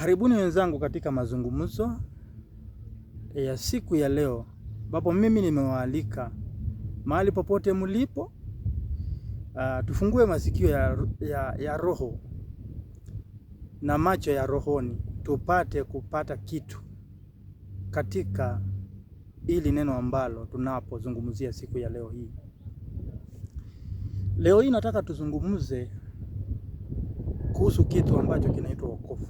Karibuni wenzangu katika mazungumzo ya siku ya leo, ambapo mimi nimewaalika mahali popote mlipo, tufungue masikio ya roho na macho ya rohoni, tupate kupata kitu katika ili neno ambalo tunapozungumzia siku ya leo hii. Leo hii nataka tuzungumze kuhusu kitu ambacho kinaitwa wokovu.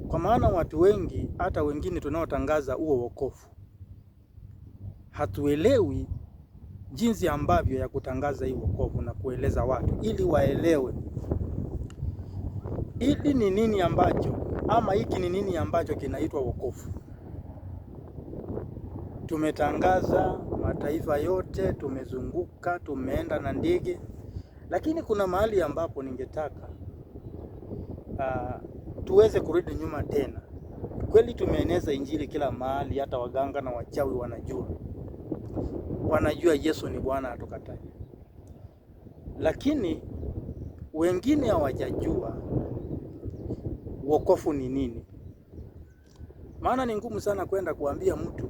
Kwa maana watu wengi, hata wengine tunaotangaza huo wokovu, hatuelewi jinsi ambavyo ya kutangaza hii wokovu na kueleza watu ili waelewe ili ni nini ambacho ama hiki ni nini ambacho kinaitwa wokovu. Tumetangaza mataifa yote, tumezunguka, tumeenda na ndege, lakini kuna mahali ambapo ningetaka tuweze kurudi nyuma tena. Kweli tumeeneza injili kila mahali, hata waganga na wachawi wanajua, wanajua Yesu ni Bwana, hatukatai, lakini wengine hawajajua wokovu ni nini. Maana ni ngumu sana kwenda kuambia mtu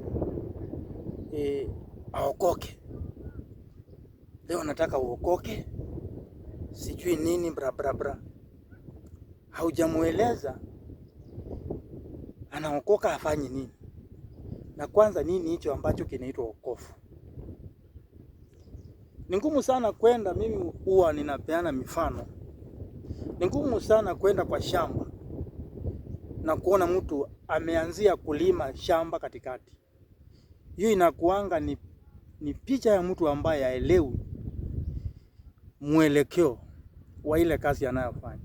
aokoke. Leo nataka uokoke, sijui nini bra bra bra. Haujamueleza anaokoka afanye nini, na kwanza nini hicho ambacho kinaitwa wokovu. Ni ngumu sana kwenda, mimi huwa ninapeana mifano. Ni ngumu sana kwenda kwa shamba na kuona mtu ameanzia kulima shamba katikati. Hiyo inakuanga ni picha ya mtu ambaye haelewi mwelekeo wa ile kazi anayofanya.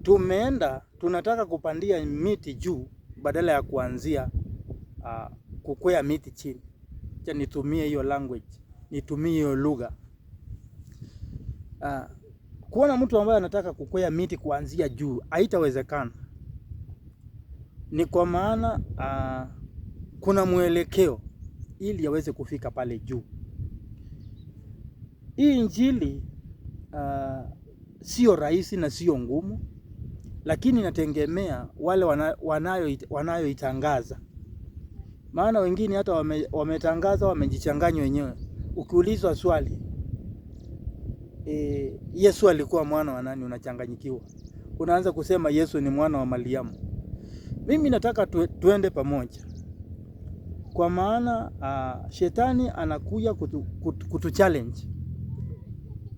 Tumeenda tunataka kupandia miti juu badala ya kuanzia kukwea miti chini. Acha nitumie hiyo language, nitumie hiyo lugha. Kuona mtu ambaye anataka kukwea miti kuanzia juu haitawezekana. Ni kwa maana kuna mwelekeo ili aweze kufika pale juu. Hii injili sio rahisi na sio ngumu, lakini inategemea wale wanayoitangaza. Maana wengine hata wametangaza wamejichanganya wenyewe. Ukiulizwa swali Yesu alikuwa mwana wa nani, unachanganyikiwa, unaanza kusema Yesu ni mwana wa Mariamu. Mimi nataka tuende pamoja, kwa maana shetani anakuja kutu challenge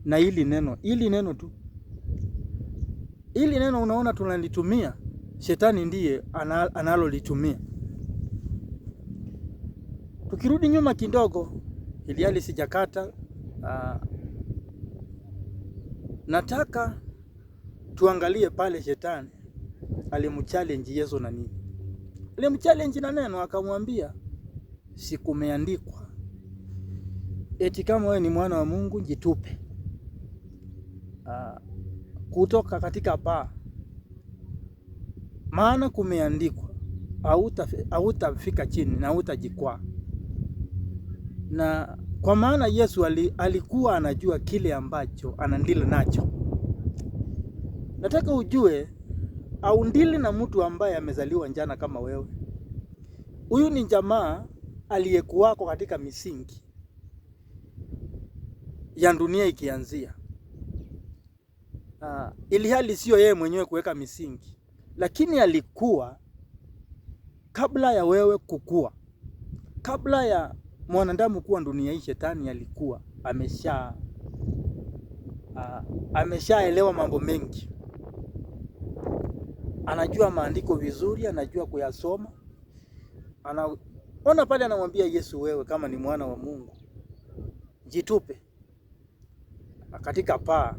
na hili neno, hili neno tu, hili neno unaona tunalitumia, shetani ndiye analolitumia. Tukirudi nyuma kidogo, ili hali sijakata, nataka tuangalie pale shetani alimchallenge Yesu na nini? Alimchallenge na neno, akamwambia sikumeandikwa eti kama wewe ni mwana wa Mungu jitupe kutoka katika paa, maana kumeandikwa hautafika chini na hautajikwaa. Na kwa maana Yesu alikuwa anajua kile ambacho anandili nacho. Nataka ujue aundili na mtu ambaye amezaliwa njana kama wewe. Huyu ni jamaa aliyekuwako katika misingi ya dunia ikianzia, ili hali sio yeye mwenyewe kuweka misingi, lakini alikuwa kabla ya wewe kukua, kabla ya mwanadamu kuwa dunia hii, shetani alikuwa ameshaelewa mambo mengi, anajua maandiko vizuri, anajua kuyasoma. Anaona pale, anamwambia Yesu, wewe kama ni mwana wa Mungu jitupe katika paa.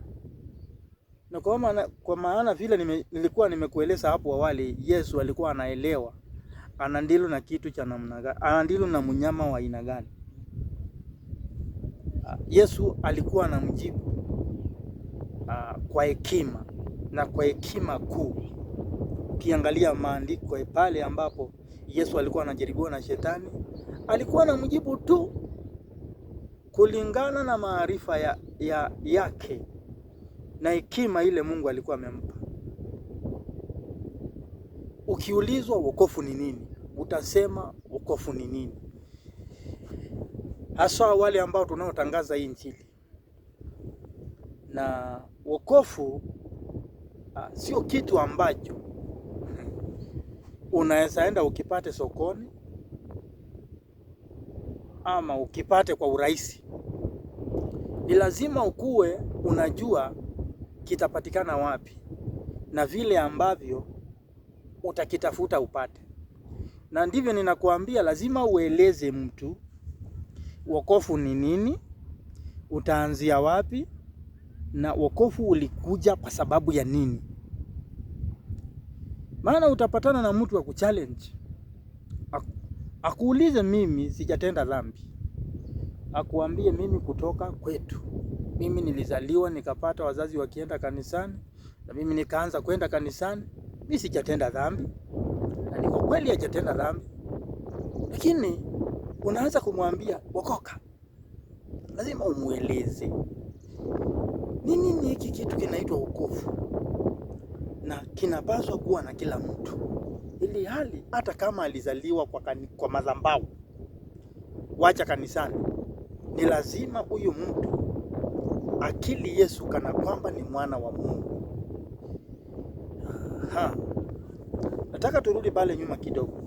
Na kwa maana vile nilikuwa nimekueleza hapo awali, Yesu alikuwa anaelewa anandilo na kitu cha namna gani, anandilo na mnyama wa aina gani. Yesu alikuwa anamjibu kwa hekima na kwa hekima kuu. Ukiangalia maandiko pale ambapo Yesu alikuwa anajaribiwa na shetani, alikuwa anamjibu tu kulingana na maarifa yake na hekima ile Mungu alikuwa amempa. Ukiulizwa wokovu ni nini, utasema wokovu ni nini? Haswa wale ambao tunaotangaza hii Injili. Na wokovu sio kitu ambacho unaweza enda ukipate sokoni ama ukipate kwa urahisi. Ni lazima ukuwe unajua kitapatikana wapi na vile ambavyo utakitafuta upate. Na ndivyo ninakuambia, lazima ueleze mtu wokovu ni nini, utaanzia wapi, na wokovu ulikuja kwa sababu ya nini. Maana utapatana na mtu wa kuchallenge, akuulize mimi sijatenda dhambi, akuambie mimi kutoka kwetu, mimi nilizaliwa nikapata wazazi wakienda kanisani na mimi nikaanza kwenda kanisani, mimi sijatenda dhambi. Na niko kweli hajatenda dhambi, lakini unaanza kumwambia wokoka. Lazima umueleze ni nini hiki kitu kinaitwa wokovu na kinapaswa kuwa na kila mtu, ili hali hata kama alizaliwa kwa madhabahu wacha kanisani, ni lazima huyu mtu akili Yesu kana kwamba ni mwana wa Mungu. Ha. Nataka turudi pale nyuma kidogo.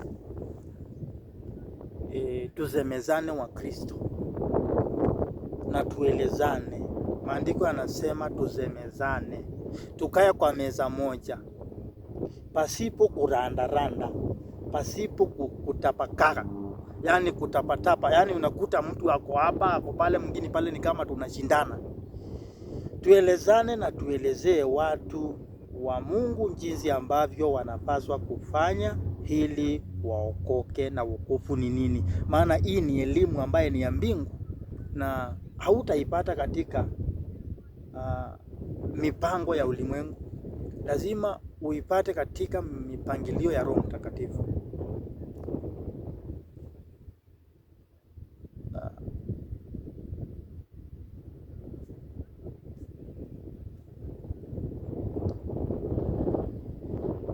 Tuzemezane wa Kristo na tuelezane. Maandiko yanasema tuzemezane, tukae kwa meza moja, pasipo kurandaranda, pasipo kutapakara, yani kutapatapa. Yani unakuta mtu ako hapa ako pale, mwingine pale, ni kama tunashindana. Tuelezane na tuelezee watu wa Mungu jinsi ambavyo wanapaswa kufanya ili waokoke na wokovu ni nini. Maana hii ni elimu ambaye ni ya mbingu na hautaipata katika mipango ya ulimwengu. Lazima uipate katika mipangilio ya Roho Mtakatifu.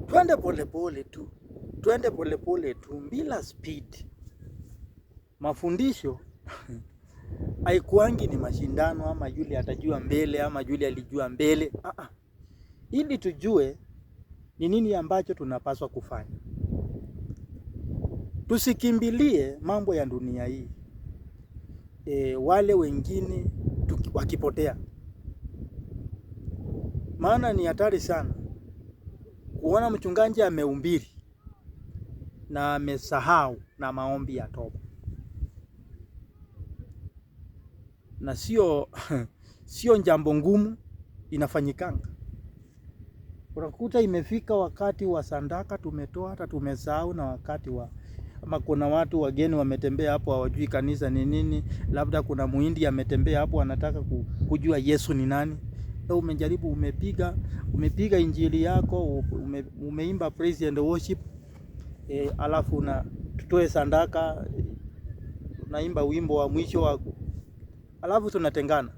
Twende polepole tu, twende polepole tu bila speed. Mafundisho haikuangi ni mashindano ama yule atajua mbele ama yule alijua mbele. Ili tujue ni nini ambacho tunapaswa kufanya. Tusikimbilie mambo ya dunia hii. Wale wengine wakipotea. Maana ni hatari sana kuona mchungaji amehubiri na amesahau na maombi ya toba. Na sio jambo ngumu, inafanyikanga. Unakuta imefika wakati wa sadaka tumetoa hata tumesahau, na wakati wa ama kuna watu wageni wametembea hapo hawajui kanisa ni nini, labda kuna muhindi ametembea hapo anataka kujua Yesu ni nani. Umejaribu, umepiga injili yako, umeimba praise and worship, alafu na tutoe sadaka, unaimba wimbo wa mwisho wa, alafu tunatengana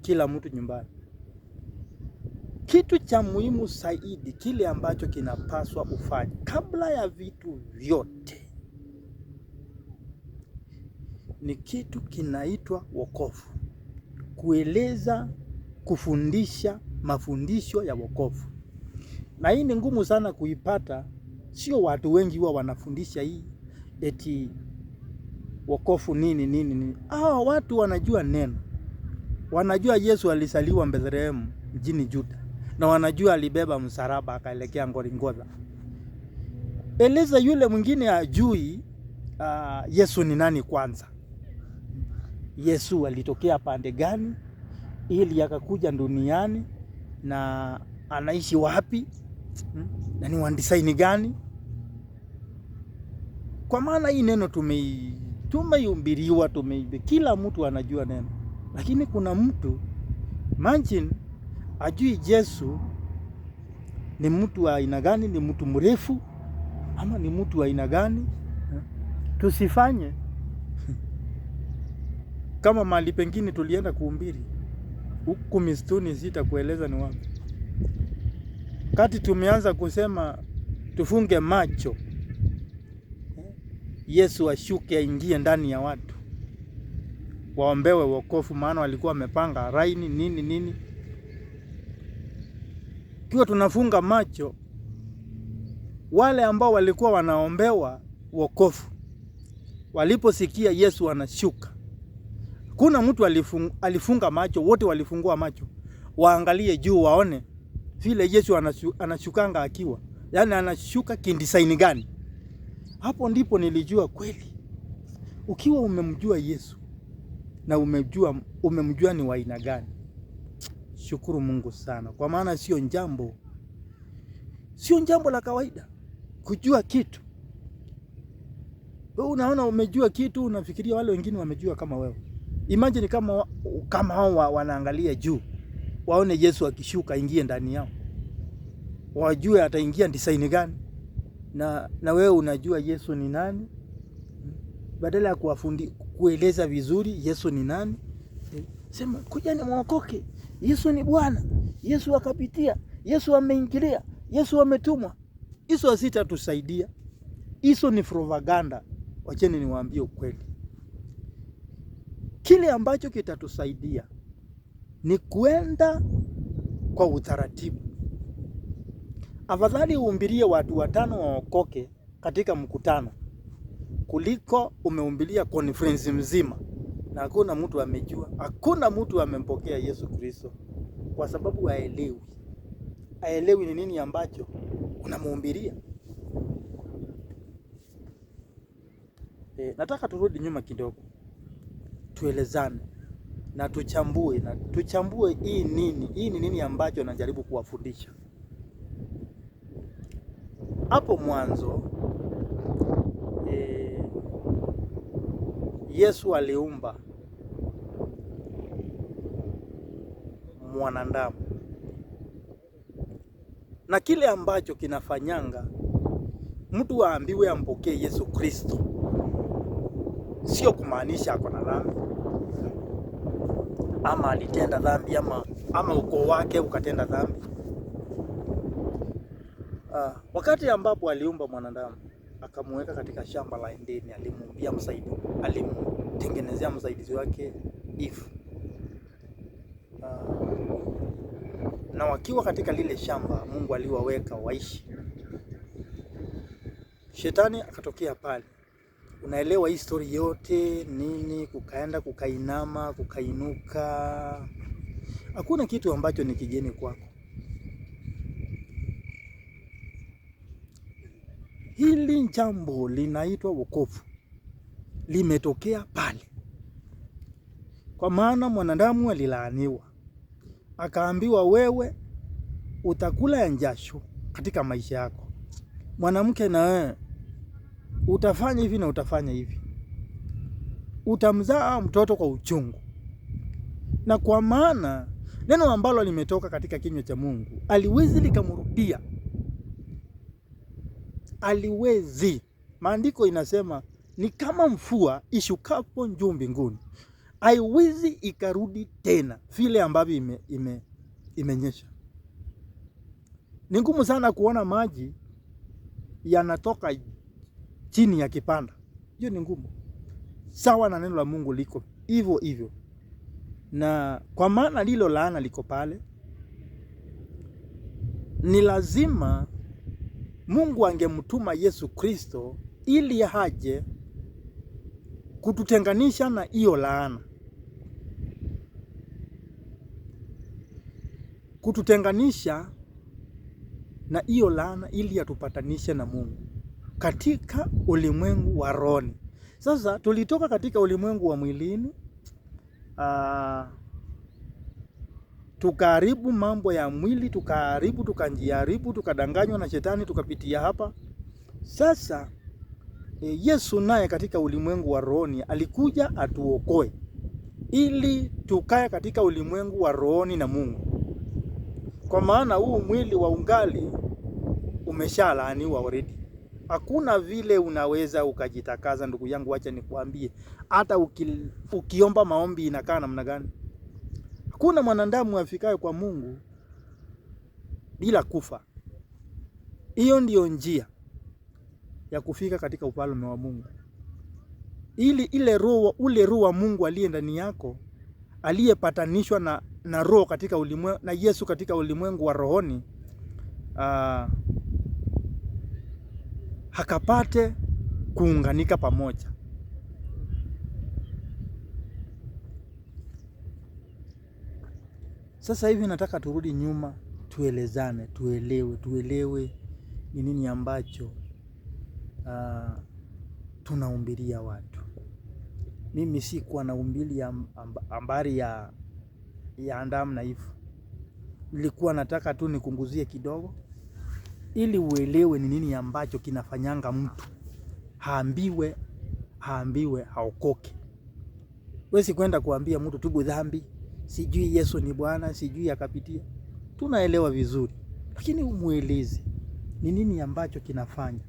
kila mtu nyumbani. Kitu cha muhimu zaidi, kile ambacho kinapaswa ufanye kabla ya vitu vyote, ni kitu kinaitwa wokovu. Kueleza, kufundisha mafundisho ya wokovu. Na hii ni ngumu sana kuipata. Sio watu wengi huwa wanafundisha hii eti wokovu nini nini nini. Hawa watu wanajua neno. Wanajua Yesu alizaliwa Bethlehem mjini Juda, na wanajua alibeba msalaba akaelekea Golgotha. Eleza yule mwingine ajui Yesu ni nani kwanza. Yesu alitokea pande gani ili akakuja duniani, na anaishi wapi, na ni wa design gani? Kwa maana hii neno tumeiumbiriwa, kila mtu anajua neno. Lakini kuna mtu imagine ajui Yesu ni mtu wa aina gani, ni mtu mrefu ama ni mtu wa aina gani? Tusifanye kama mahali pengine tulienda kuhubiri huku mistuni, sitakueleza ni wapi. Kati tumeanza kusema Tufunge macho, Yesu ashuke aingie ndani ya watu, waombewe wokovu, maana walikuwa wamepanga raini nini nini. Kiwa tunafunga macho, wale ambao walikuwa wanaombewa wokovu waliposikia Yesu anashuka, kuna mtu alifunga macho, wote walifungua macho waangalie juu, waone vile Yesu anashukanga akiwa, yaani anashuka kindisaini gani. Hapo ndipo nilijua kweli, ukiwa umemjua Yesu na umemjua ni wa aina gani, shukuru Mungu sana, kwa maana sio jambo la kawaida kujua kitu. Wewe unaona umejua kitu, unafikiria wale wengine wamejua kama wewe. Imagine kama hao wanaangalia juu waone Yesu akishuka ingie ndani yao, wajue ataingia design gani, na wewe unajua Yesu ni nani. Badala ya kueleza vizuri Yesu ni nani, sema kujani mwokoke, Yesu ni Bwana, Yesu akapitia, Yesu ameingilia, Yesu ametumwa. Hizo hazitatusaidia, hizo ni propaganda. Wacheni niwaambie ukweli, kile ambacho kitatusaidia ni kuenda kwa utaratibu. Afadhali uumbilie watu 5 waokoke katika mkutano kuliko umeumbilia conference mzima na hakuna mtu amejua, hakuna mtu amempokea Yesu Kristo, kwa sababu haelewi. Haelewi ni nini ambacho unamuumbilia. Nataka turudi nyuma kidogo, tuelezane na tuchambue, hii nini, hii ni nini ambacho najaribu kuwafundisha. Hapo mwanzo Yesu aliumba mwanadamu, na kile ambacho kinafanyanga mtu aambiwe ampokee Yesu Kristo sio kumaanisha ako na dhambi ama alitenda dhambi ama ukoo wake ukatenda dhambi. Wakati ambapo aliumba mwanadamu akamuweka katika shamba la Edeni, alimuumbia msaidizi, alimtengenezea msaidizi wake Eve. Na wakiwa katika lile shamba Mungu aliwaweka waishi. Shetani akatokea pale. Unaelewa hii story yote nini, kukaenda kukainama, kukainuka. Hakuna kitu ambacho ni kigeni kwako. Hili jambo linaitwa wokovu, limetokea pale, kwa maana mwanadamu alilaaniwa, akaambiwa wewe utakula ya jasho katika maisha yako, mwanamke na wewe utafanya hivi na utafanya hivi, utamzaa mtoto kwa uchungu. Na kwa maana neno ambalo limetoka katika kinywa cha Mungu aliwezi likamrudia, aliwezi. Maandiko inasema ni kama mvua ishukapo juu mbinguni, haiwezi ikarudi tena vile ambavyo imenyesha. Ni ngumu sana kuona maji yanatoka chini ya kipanda, hiyo ni ngumu. Sawa na neno la Mungu liko hivyo hivyo, na kwa maana lilo laana liko pale, ni lazima Mungu angemtuma Yesu Kristo ili haje kututenganisha na hiyo laana, kututenganisha na hiyo laana ili atupatanishe na Mungu katika ulimwengu wa rohoni. Sasa tulitoka katika ulimwengu wa mwilini, tukaharibu mambo ya mwili, tukaharibu, tukajiharibu, tukadanganywa na shetani, tukapitia hapa. Sasa Yesu naye katika ulimwengu wa rohoni alikuja atuokoe ili tukae katika ulimwengu wa rohoni na Mungu, kwa maana huu mwili wa ungali umeshalaaniwa already. Hakuna vile unaweza ukajitakaza, ndugu yangu, acha nikuambie, hata ukiomba maombi inakaa namna gani, hakuna mwanadamu afikaye kwa Mungu bila kufa. Hiyo ndiyo njia ya kufika katika ufalme wa Mungu, ili ile roho, ule roho wa Mungu aliye ndani yako aliyepatanishwa na roho katika ulimwengu na Yesu katika ulimwengu wa rohoni, hakapate kuunganika pamoja. Sasa hivi nataka turudi nyuma, tuelezane, tuelewe ni nini ambacho tunaumbilia watu. Mimi sikuwa na umbili ambari ya Adamu na Eva. Nilikuwa nataka tu nikunguzie kidogo ili uelewe ni nini ambacho kinafanyanga mtu haambiwe haokoke. Wesi kwenda kuambia mtu tubu dhambi, sijui Yesu ni Bwana, sijui akapitia. Tunaelewa vizuri, lakini umueleze ni nini ambacho kinafanya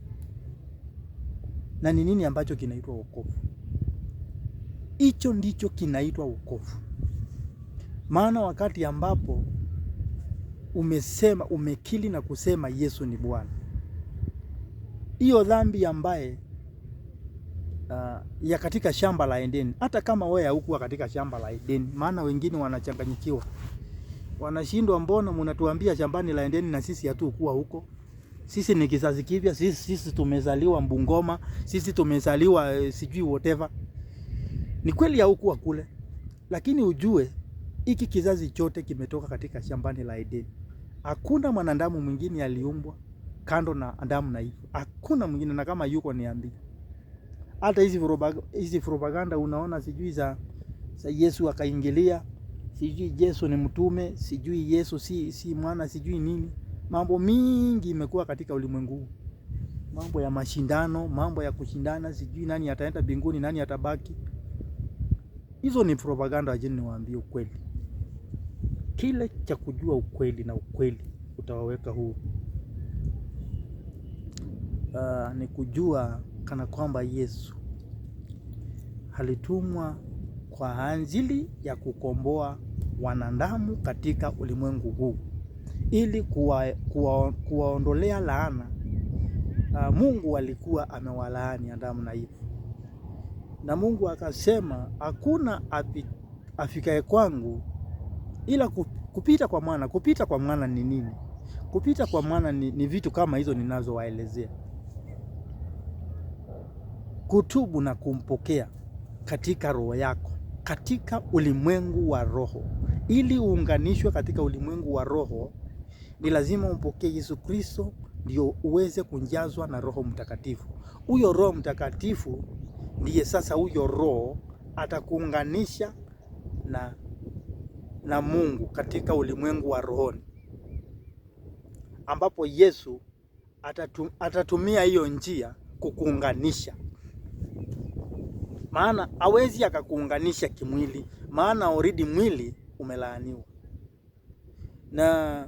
na ni nini ambacho kinaitwa wokovu. Hicho ndicho kinaitwa wokovu. Maana wakati ambapo umesema, umekili na kusema Yesu ni Bwana, hiyo dhambi ambaye ya katika shamba la Edeni, hata kama wewe haukuwa katika shamba la Edeni, maana wengine wanachanganyikiwa, wanashindwa, mbona mnatuambia shambani la Edeni na sisi hatukuwa huko? Sisi ni kizazi kipya, sisi tumezaliwa Bungoma, sisi tumezaliwa sijui whatever. Ni kweli haukuwa kule, lakini ujue hiki kizazi chote kimetoka katika shambani la Edeni. Hakuna mwanadamu mwingine aliumbwa kando na Adamu na Eva. Hakuna mwingine, na kama yuko niambie. Hata hizi propaganda unaona sijui za Yesu akaingilia, sijui Yesu ni mtume, sijui Yesu si mwana, sijui nini. Mambo mingi imekuwa katika ulimwengu huu. Mambo ya mashindano, mambo ya kushindana, sijui nani ataenda mbinguni, nani atabaki. Hizo ni propaganda, ajeni niwaambie ukweli. Kile cha kujua ukweli na ukweli utawaweka huru. Ni kujua kana kwamba Yesu alitumwa kwa ajili ya kukomboa wanadamu katika ulimwengu huu ili kuwaondolea laana. Mungu alikuwa amewalaani Adamu na Eva, na Mungu akasema hakuna afikaye kwangu ila kupita kwa mwana. Kupita kwa mwana ni nini? Kupita kwa mwana ni vitu kama hizo ninazowaelezea. Kutubu na kumpokea katika roho yako, katika ulimwengu wa roho. Ili uunganishwe katika ulimwengu wa roho, ni lazima umpokee Yesu Kristo ndio uweze kunjazwa na Roho Mtakatifu. Huyo Roho Mtakatifu ndiye sasa, huyo Roho atakuunganisha na Mungu katika ulimwengu wa rohoni, ambapo Yesu atatumia hiyo njia kukuunganisha. Maana hawezi akakuunganisha kimwili, maana already mwili umelaaniwa. Na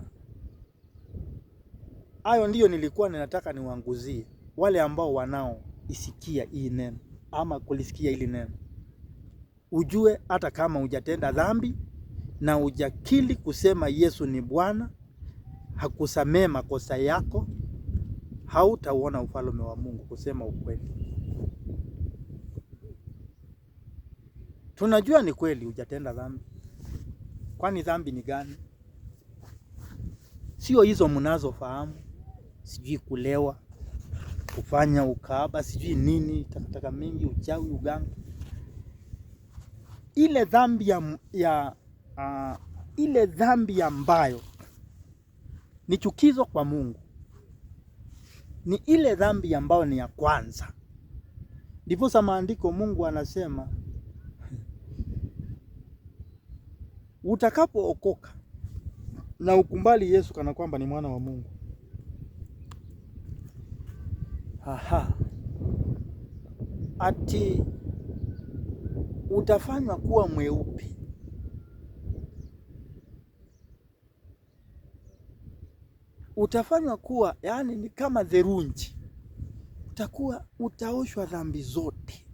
hayo ndiyo nilikuwa ninataka niwaanguzie wale ambao wanaoisikia hii neno ama kulisikia hili neno. Ujue hata kama hujatenda dhambi na hujakiri kusema Yesu ni Bwana, hakusamee makosa yako, hautauona ufalme wa Mungu. Kusema ukweli, tunajua ni kweli hujatenda dhambi. Kwani dhambi ni gani? Sio hizo mnazofahamu, sijui kulewa, kufanya ukahaba, sijui nini, takataka mingi, uchawi, uganga. Ile dhambi ile dhambi ambayo ni chukizo kwa Mungu ni ile dhambi ambayo ni ya kwanza. Ndiposa maandiko Mungu anasema utakapookoka na ukumbali Yesu kana kwamba ni mwana wa Mungu, aha, ati utafanywa kuwa mweupe. Utafanywa kuwa, yani ni kama theluji. Utakuwa utaoshwa dhambi zote,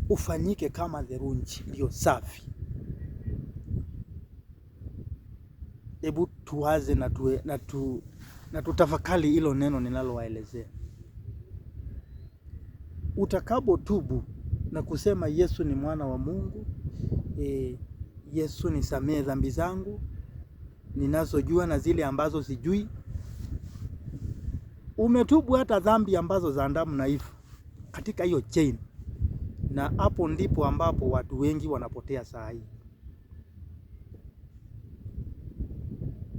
ufanyike kama theluji iliyo safi. Hebu tuwaze na na tutafakari hilo neno ninalowaelezea. Utakapotubu na kusema Yesu ni mwana wa Mungu, Yesu nisamehe dhambi zangu ninazojua na zile ambazo sijui. Umetubu hata dhambi ambazo za Adamu na Eva katika hiyo chain, na hapo ndipo ambapo watu wengi wanapotea saa hii.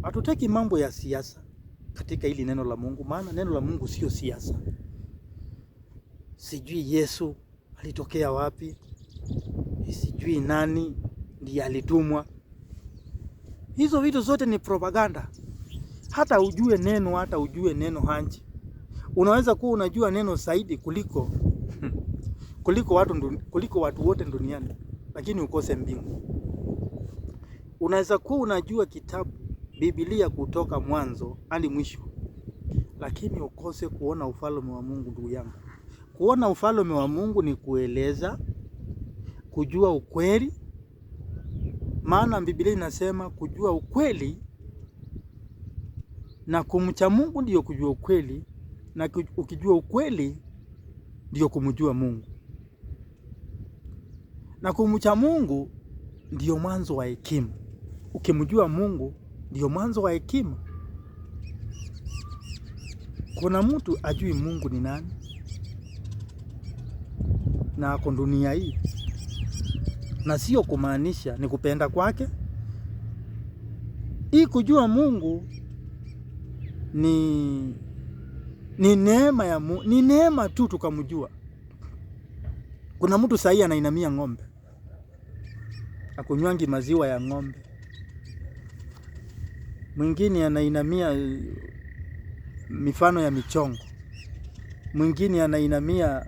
Hatutaki mambo ya siasa katika hili neno la Mungu, maana neno la Mungu sio siasa. Sijui Yesu alitokea wapi, sijui nani ndiye alitumwa. Hizo vitu zote ni propaganda. Hata ujue neno, hata ujue neno hanji, unaweza kuwa unajua neno zaidi kuliko watu wote duniani, lakini ukose mbingu. Unaweza kuwa unajua kitabu Biblia kutoka mwanzo hadi mwisho, lakini ukose kuona ufalme wa Mungu. Ndugu yangu, kuona ufalme wa Mungu ni kueleza, kujua ukweli. Maana Biblia inasema kujua ukweli na kumcha Mungu ndiyo kujua ukweli, na ukijua ukweli ndiyo kumjua Mungu, na kumcha Mungu ndiyo mwanzo wa hekima. Ukimjua Mungu ndiyo mwanzo wa hekima. Kuna mtu ajui Mungu ni nani na ako dunia hii, na sio kumaanisha ni kupenda kwake. Hii kujua Mungu ni neema ya Mungu, ni neema tu tukamjua. Kuna mtu sahi anainamia ng'ombe, akunywangi maziwa ya ng'ombe. Mwingine anainamia mifano ya michongo, mwingine anainamia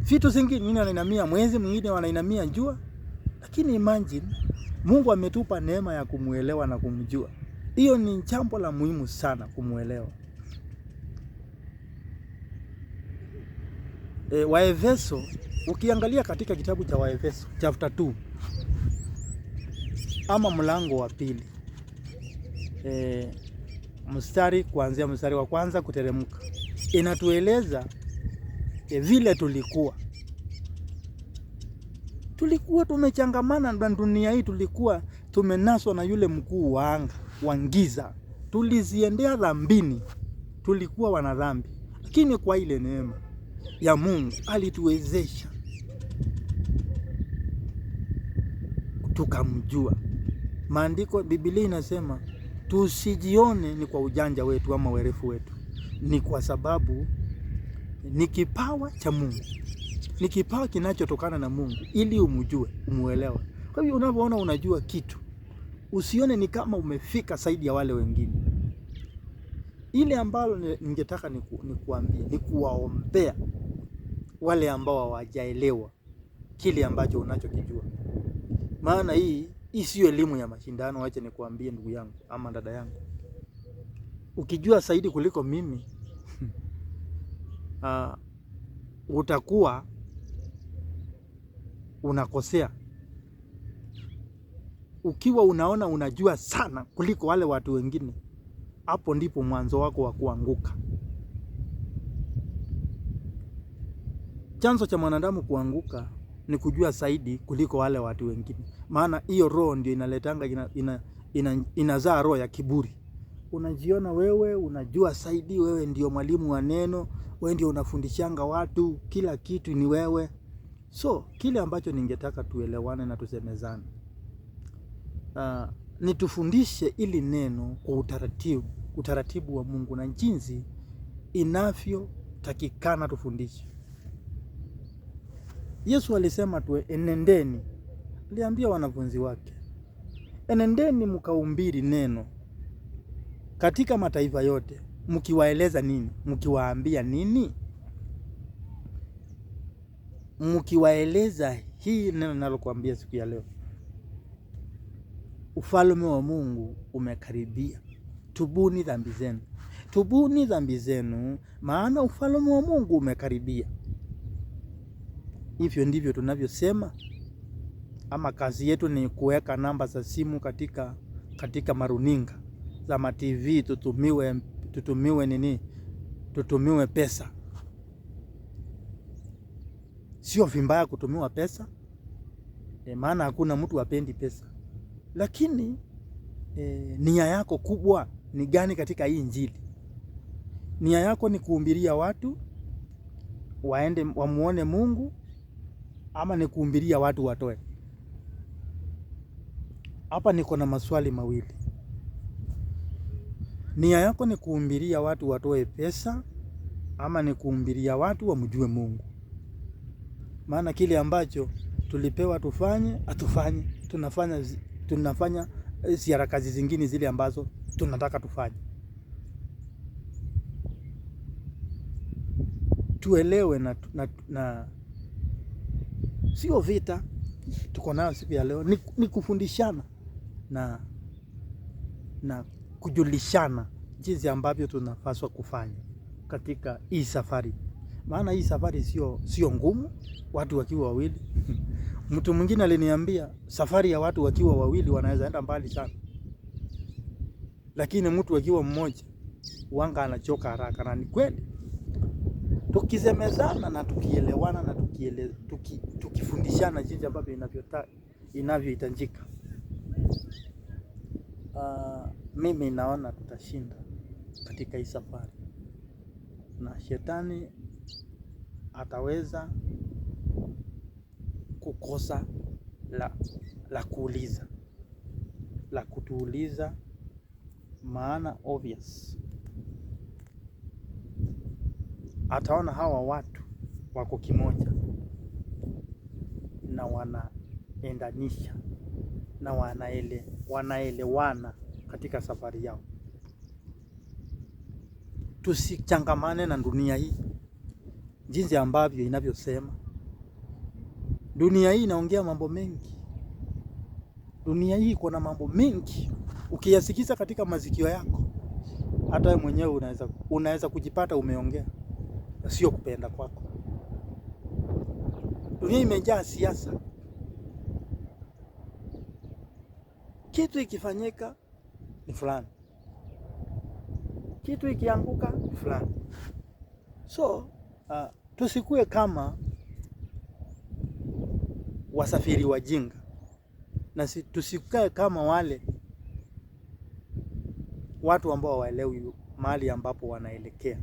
vitu zingine, mwingine anainamia mwezi, mwingine anainamia jua. Lakini imagine Mungu ametupa neema ya kumuelewa na kumjua. Hiyo ni jambo la muhimu sana, kumuelewa. Waefeso, ukiangalia katika kitabu cha Waefeso chapter 2 ama mlango wa 2, mstari kuanzia mstari wa kwanza kuteremka, inatueleza vile tulikuwa tumechangamana na dunia hii, tulikuwa tumenaswa na yule mkuu wa anga wa giza, tuliziendea dhambini, tulikuwa wanadhambi, lakini kwa ile neema ya Mungu alituwezesha tukamjua. Maandiko, Biblia inasema tusijione ni kwa ujanja wetu ama werefu wetu, ni kwa sababu ni kipawa cha Mungu, ni kipawa kinachotokana na Mungu ili umjue, umuelewe. Kwa hivyo unapoona unajua kitu, usione ni kama umefika zaidi ya wale wengine. Ile ambalo ningetaka nikuambie ni kuwaombea wale ambao hawajaelewa kile ambacho unachokijua. Maana hii sio elimu ya mashindano. Acha nikuambie ndugu yangu ama dada yangu, ukijua zaidi kuliko mimi utakuwa unakosea. Ukiwa unaona unajua sana kuliko wale watu wengine, hapo ndipo mwanzo wako wa kuanguka. Chanzo cha mwanadamu kuanguka ni kujua zaidi kuliko wale watu wengine. Maana hiyo roho ndio inaletanga inazaa roho ya kiburi. Unajiona wewe unajua zaidi, wewe ndio mwalimu wa neno, wewe ndio unafundishanga watu, kila kitu ni wewe. So kile ambacho ningetaka tuelewane na tusemezane, nitufundishe ili neno kwa utaratibu, utaratibu wa Mungu na jinsi inavyotakikana tufundishe. Yesu alisema tu, enendeni, aliambia wanafunzi wake, enendeni mkahubiri neno katika mataifa yote, mkiwaeleza nini? Mkiwaambia nini? Mkiwaeleza hii neno nalokuambia siku ya leo, ufalme wa Mungu umekaribia. Tubuni dhambi zenu, tubuni dhambi zenu, maana ufalme wa Mungu umekaribia. Hivyo ndivyo tunavyosema, ama kazi yetu ni kuweka namba za simu katika maruninga za ma TV, tutumiwe nini, tutumiwe pesa. Sio vibaya kutumiwa pesa maana hakuna mtu apendi pesa, lakini nia yako kubwa ni gani katika hii Injili? Nia yako ni kuhumbiria watu waende wamuone Mungu, ama ni kuhumbiria watu watoe? Hapa niko na maswali mawili. Nia yako ni kuhumbiria watu watoe pesa, ama ni kuhumbiria watu wamjue Mungu? Maana kile ambacho tulipewa tufanye atufanye, tunafanya ziara kazi zingine zile ambazo tunataka tufanye. Tuelewe na sio vita tuko nayo siku ya leo, ni kufundishana na kujulishana jinsi ambavyo tunapaswa kufanya katika hii safari. Maana hii safari sio ngumu, watu wakiwa wawili. Mtu mwingine aliniambia safari ya watu wakiwa wawili wanaweza enda mbali sana, lakini mtu akiwa mmoja wanga anachoka haraka, na ni kweli. Tukisemezana na tukielewana na tukifundishana jinsi ambavyo inavyohitajika, mimi naona tutashinda katika hii safari, na shetani ataweza kukosa la kuuliza, la kutuuliza, maana obvious ataona hawa watu wako kimoja na wanaendanisha na wanaelewana katika safari yao. Tusichangamane na dunia hii jinsi ambavyo inavyosema. Dunia hii inaongea mambo mengi, dunia hii iko na mambo mengi. Ukiyasikiza katika masikio yako, hata wewe mwenyewe unaweza kujipata umeongea, sio kupenda kwako. Dunia imejaa siasa. Kitu ikifanyika ni fulani, kitu ikianguka ni fulani. So tusikue kama wasafiri wajinga, na tusikae kama wale watu ambao hawaelewi mahali ambapo wanaelekea.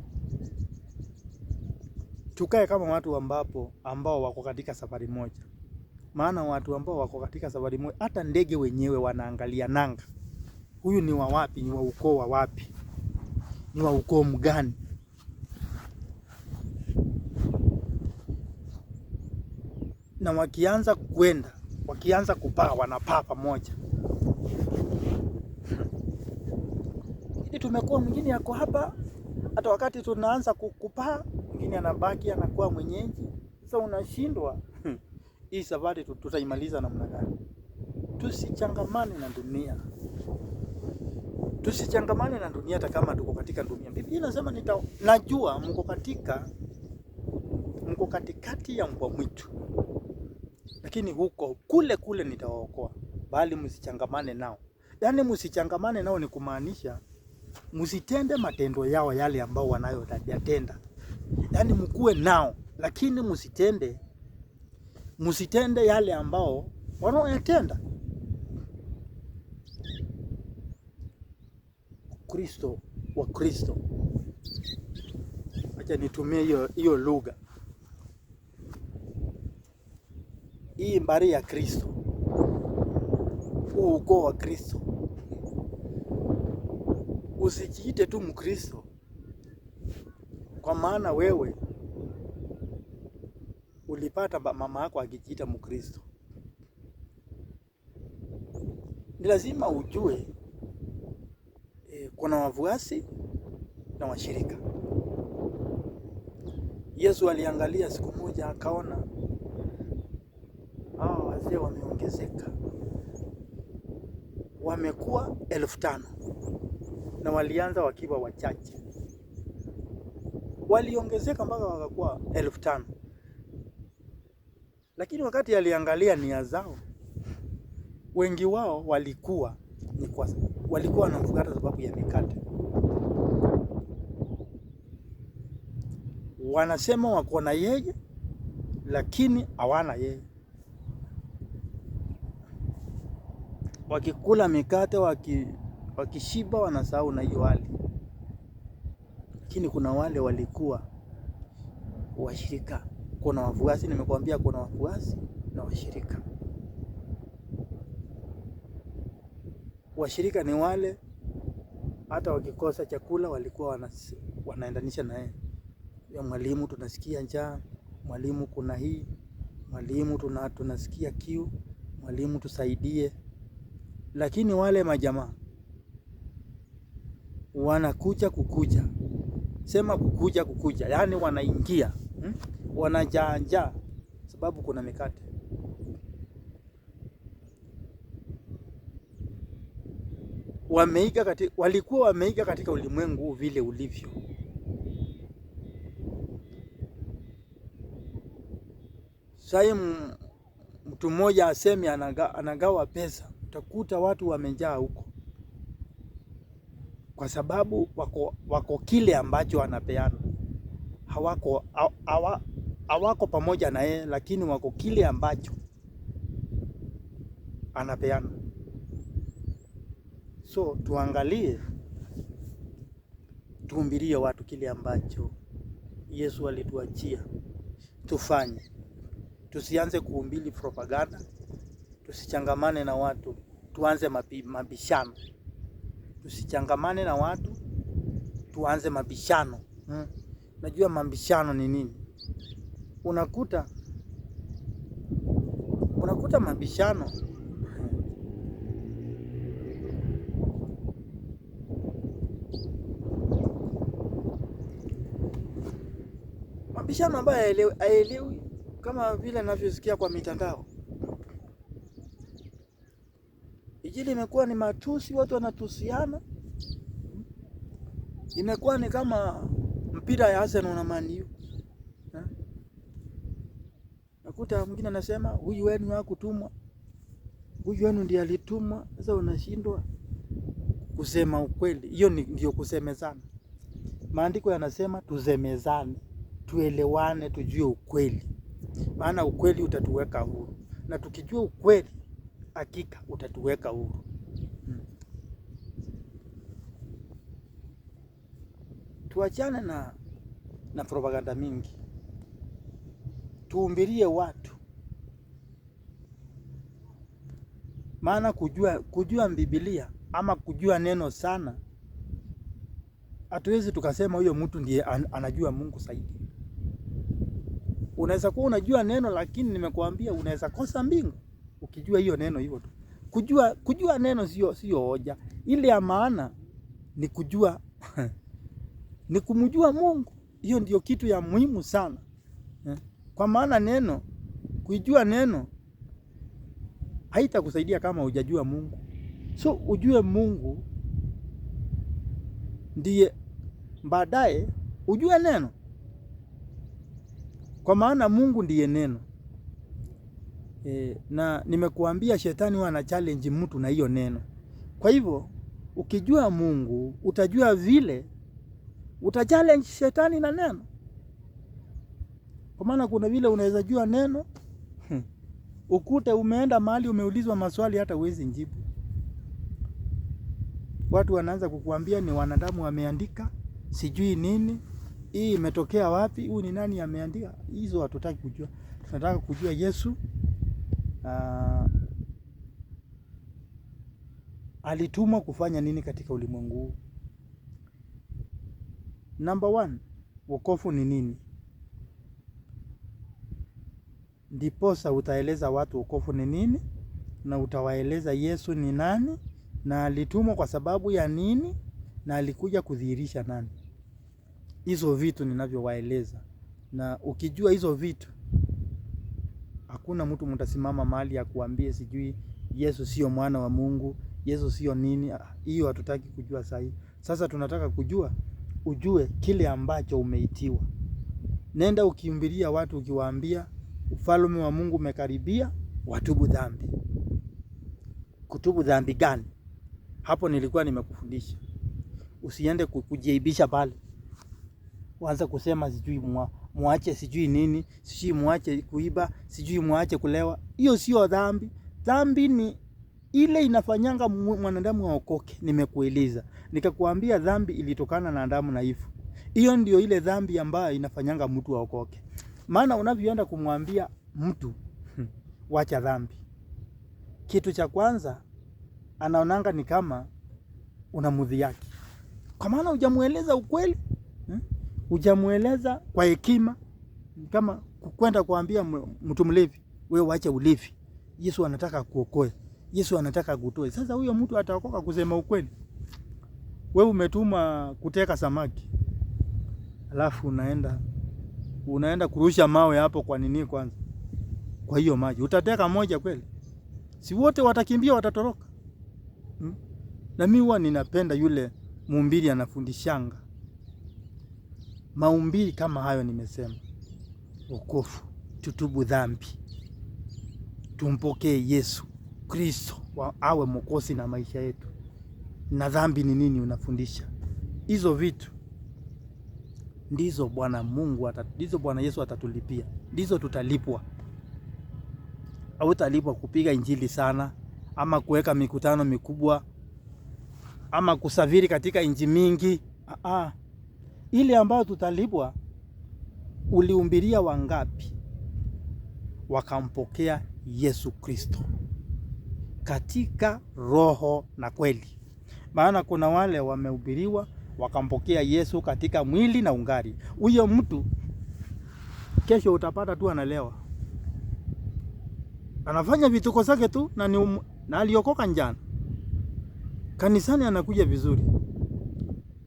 Tukae kama watu ambao wako katika safari moja. Maana watu ambao wako katika safari moja, hata ndege wenyewe wanaangalia nanga, huyu ni wa wapi? Ni wa ukoo wa wapi? Ni wa ukoo mgani? Na wakianza kwenda, wakianza kupaa, wanapaa pamoja. Ili tumekuwa mwingine yako hapa, hata wakati tunaanza kupaa, mwingine anabaki anakuwa mwenyeji. Sasa unashindwa hii safari tutaimaliza namna gani? Tusichangamane na dunia, tusichangamane na dunia, hata kama tuko katika dunia. Biblia inasema najua mko katikati ya mbwa mwitu, lakini huko kule kule nitawaokoa, bali msichangamane nao. Yaani msichangamane nao ni kumaanisha msitende matendo yao yale ambao wanayoyatenda. Yaani mkuwe nao, lakini msitende yale ambao wanaoyatenda. Kristo wa Kristo, acha nitumie hiyo lugha hii, mbari ya Kristo, huu ukoo wa Kristo. Usijiite tu Mkristo kwa maana wewe ulipata mama yako akijiita Mkristo. Ni lazima ujue kuna wafuasi na washirika. Yesu aliangalia siku moja akaona hawa wazee wameongezeka, wamekuwa 5,000 na walianza wakiwa wachache, waliongezeka mpaka wakakuwa 5,000. Lakini wakati aliangalia nia zao, wengi wao walikuwa wanamfuata sababu sababu ya mikate. Wanasema wako na yeye, lakini hawana yeye. Wakikula mikate, wakishiba, wanasahau na hiyo hali. Lakini kuna wale walikuwa washirika, kuna wafuasi, nimekuambia kuna wafuasi na washirika. Washirika ni wale hata wakikosa chakula walikuwa wanaendanisha na yeye. Ya mwalimu, tunasikia njaa, mwalimu kuna hii, mwalimu tunasikia kiu, mwalimu tusaidie. Lakini wale majamaa wanakuja kukuja, sema kukuja kukuja, yaani wanaingia Wanajaa sababu kuna mikate. Walikuwa wameiga katika ulimwengu vile ulivyo. Sai mtu mmoja aseme anagawa pesa, utakuta watu wamejaa huko, kwa sababu wako kile ambacho wanapeana. Hawako pamoja na yeye, lakini wako kile ambacho anapeana. So tuangalie, tuumbilie watu kile ambacho Yesu alituachia tufanye. Tusianze kuhubiri propaganda, tusichangamane na watu, tuanze mabishano. Tusichangamane na watu, tuanze mabishano. Najua mabishano ni nini? Unakuta mabishano mabishano ambayo hayaelewi, kama vile ninavyosikia kwa mitandao. Injili imekuwa ni matusi, watu wanatusiana. Imekuwa ni kama mpira ya Arsenal na Man U. Nakuta mwingine anasema huyu wenu hakutumwa, huyu wenu ndiye alitumwa. Sasa unashindwa kusema ukweli. Hiyo ndio kusemezana. Maandiko yanasema tusemezane, tuelewane, tujue ukweli, maana ukweli utatuweka huru, na tukijua ukweli hakika utatuweka huru. Tuachane na propaganda mingi, tuumbirie watu, maana kujua Biblia ama kujua neno sana, hatuwezi tukasema huyo mtu ndiye anajua Mungu zaidi. Unaweza kuwa unajua neno, lakini nimekuambia unaweza kosa mbingu ukijua hiyo neno hivyo tu. Kujua neno sio hoja. Ile ya maana ni kujua ni kumjua Mungu. Hiyo ndio kitu ya muhimu sana. Kwa maana neno, kujua neno haitakusaidia kama hujajua Mungu. So ujue Mungu ndiye baadaye ujue neno. Kwa maana Mungu ndiye neno. Na nimekuambia shetani huwa ana challenge mtu na hiyo neno. Kwa hivyo ukijua Mungu utajua vile utachallenge shetani na neno. Kwa maana kuna vile unaweza jua neno ukute umeenda mahali umeulizwa maswali hata huwezi njibu. Watu wanaanza kukuambia ni wanadamu wameandika, sijui nini, hii imetokea wapi, huyu ni nani ameandika. Hizo hatutaki kujua. Tunataka kujua Yesu alitumwa kufanya nini katika ulimwengu huu. Number 1, wokovu ni nini? Ndiposa utaeleza watu wokovu ni nini, na utawaeleza Yesu ni nani, na alitumwa kwa sababu ya nini, na alikuja kudhihirisha nani. Hizo vitu ninavyowaeleza, na ukijua hizo vitu, hakuna mtu mtasimama mahali ya kuambia sijui Yesu sio mwana wa Mungu, Yesu sio nini. Hiyo hatutaki kujua sahi. Sasa tunataka kujua, ujue kile ambacho umeitiwa. Nenda ukimbilia watu ukiwaambia ufalme wa Mungu umekaribia, watubu dhambi. Kutubu dhambi gani? Hapo nilikuwa nimekufundisha. Usiende kujiaibisha pale, uanze kusema sijui muache sijui nini, sijui muache kuiba, sijui muache kulewa. Hiyo sio dhambi. Dhambi ni ile inafanyanga mwanadamu aokoke. Nimekueleza nikakuambia, dhambi ilitokana na Adamu na Eva. Hiyo ndio ile dhambi ambayo inafanyanga mtu aokoke. Maana unavyoenda kumwambia mtu wacha dhambi, kitu cha kwanza anaonanga ni kama unamudhi yake, kwa maana hujamueleza ukweli, Hujamueleza kwa hekima, kama kwenda kuambia mtu mlevi, wewe wache ulevi, Yesu anataka kuokoe, Yesu anataka kutoe. Sasa huyo mtu ataokoka kusema ukweli? Wewe umetuma kuteka samaki, alafu unaenda kurusha mawe hapo kwa nini kwanza? Kwa hiyo maji utateka moja kweli? Si wote watakimbia, watatoroka. Na mimi huwa ninapenda yule mhubiri anafundishanga mahubiri kama hayo. Nimesema wokovu, tutubu dhambi, tumpokee Yesu Kristo awe mwokozi na maisha yetu. Na dhambi ni nini? Unafundisha hizo vitu, ndizo Bwana Mungu ndizo Bwana Yesu atatulipia, ndizo tutalipwa. Hautalipwa kupiga injili sana ama kuweka mikutano mikubwa ama kusafiri katika nchi mingi. Aa, ile ambayo tutalipwa, ulihubiria wangapi wakampokea Yesu Kristo katika roho na kweli? Maana kuna wale wamehubiriwa wakampokea Yesu katika mwili na ungari. Huyo mtu kesho utapata tu analewa, anafanya vituko zake tu, na aliokoka njana kanisani, anakuja vizuri.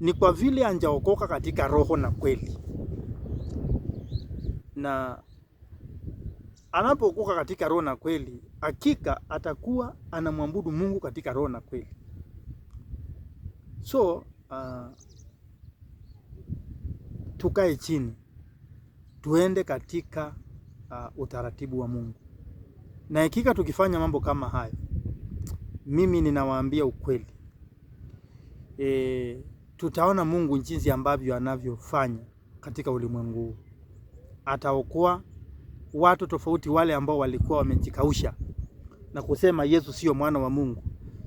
Ni kwa vile anjaokoka katika roho na kweli, na anapookoka katika roho na kweli, hakika atakuwa anamwabudu Mungu katika roho na kweli. So tukae chini tuende katika utaratibu wa Mungu, na hakika tukifanya mambo kama hayo, mimi ninawaambia ukweli tutaona Mungu jinsi ambavyo anavyofanya katika ulimwengu huu. Ataokoa watu tofauti, wale ambao walikuwa wamejikausha na kusema Yesu sio mwana wa Mungu,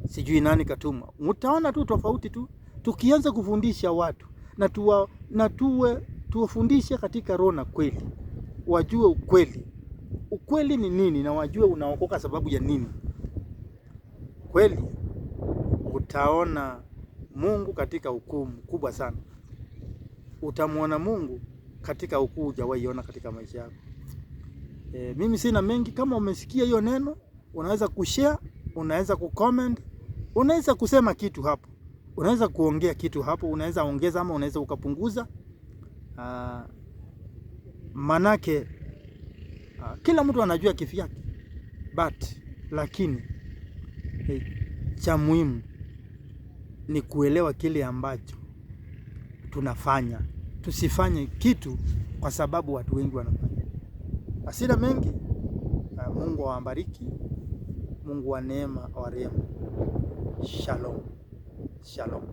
sijui nani katumwa. Mtaona tu tofauti tu tukianza kufundisha watu na tuwe tuwafundishe katika roho na kweli, wajue ukweli, ukweli ni nini, na wajue unaokoka sababu ya nini. Kweli utaona Mungu katika ukuu mkubwa sana. Utamwona Mungu katika ukuu hujawahi ona katika maisha yako. Mimi sina mengi. Kama umesikia hiyo neno, unaweza kushare, unaweza kucomment, unaweza kusema kitu hapo, unaweza kuongea kitu hapo, unaweza ongeza ama unaweza ukapunguza. Manake kila mtu anajua kivyake, but lakini cha muhimu ni kuelewa kile ambacho tunafanya. Tusifanye kitu kwa sababu watu wengi wanafanya. Sina mengi. Mungu awabariki. Mungu wa neema awarehemu. Shalom. Shalom.